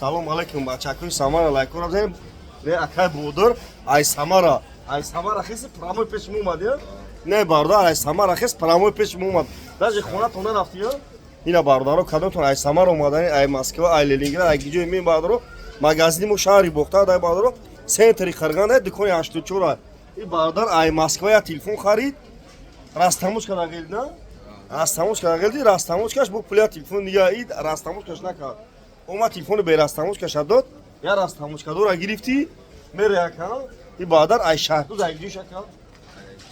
Салом алейкум, бачакои Самара, лайкора бизанем. Не, акай Бодор, ай Самара. Ай Самара хеси прямой пеш мо омад, я? Не, бародар, ай Самара хес прямой пеш мо омад. Даже хонатон нарафти, я? Ина, бародаро, кадомтон ай Самара омадани, ай Москва, ай Ленинград, ай гиҷои мин, бародаро, магазини мо шаҳри Бохтар дай, бародаро, центри Қирған дай, дукони 84. И бародар ай Москва я телефон харид, растаможка нагелд, на? Растаможка нагелди, растаможкаш бо пуля телефон дига и растаможкаш накард. Омад, телефони бе растаможкаша дод, я растаможка дора гирифтӣ, мере яка. И бародар ай Шаҳртуз, ай гиҷош ака?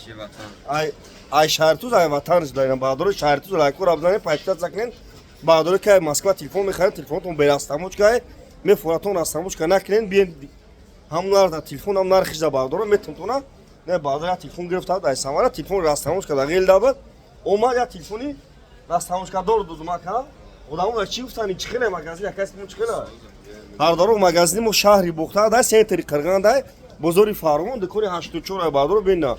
Чи ватан? Ай Шаҳртуз, ай ватанш дайна. Бародарои Шаҳртуз, лайкора бизанед, подписаться кунед. Бародарое ки ай Москва телефон мехаред, телефонотон бе растаможка мефоратон, растаможка накунед, биен, ҳам нарх телефон, ҳам нархиш да, бародаро, метонтона. Не, бародар, я телефон гирифта ай Самара, телефон растаможка да ғел дабад, омад, я телефони растаможка дор дузумака. Одамо чӣ гуфтани, чӣ хеле магазин якаси мо, чӣ хеле, бародаро? Магазини мо шаҳри Бохтар дай, центри Қирған дай, бозори Фарғон, дукони 84. Бародаро, бина,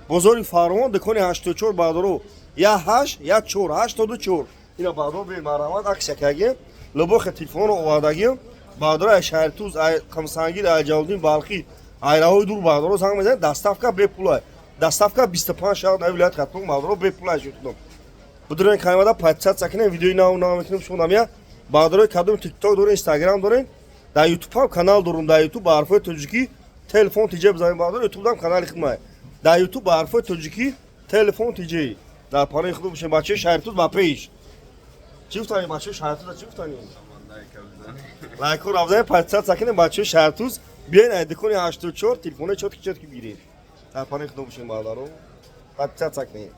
бозори Фарғон, дукони 84, бародаро, я ҳашт, я чор, 84. Ина, бародаро, бин, марҳамат, аксия кардагим, лубохи телефонро овардагим. Бародаро, ай Шаҳртуз, ай Қамсангир, ай Ҷалолиддин Балхӣ, ай раҳои дур, бародаро, занг мезанед, доставка бепулай, доставка 25 шаҳр дар вилояти Хатлон, бародаро, бепулай шудам. Будурен каймада, подписаться кунем, видеои нав нав мекунем. Шумо намия, бародарои, кадом Тикток дорем, Инстаграм дорем, дар Ютуб ҳам канал дорум. Дар Ютуб ба ҳарфҳои тоҷикӣ «Телефон тиҷ» бизанем, бародаро, Ютубдам канали хидмай. Дар Ютуб ба ҳарфҳои тоҷикӣ «Телефон тиҷ». Дар панои худо бошем. Бачаи Шаҳртуз, ба пеш! Чӣ гуфтани, бачаи Шаҳртуза, чӣ гуфтани? Лайкҳоро бизанем, подписаться кунем. Бачаи Шаҳртуз, биёен, ай дукони 84 телефонои чёткий чёткий бигиред. Дар панои худо бошем, бародаро, подписаться кунем.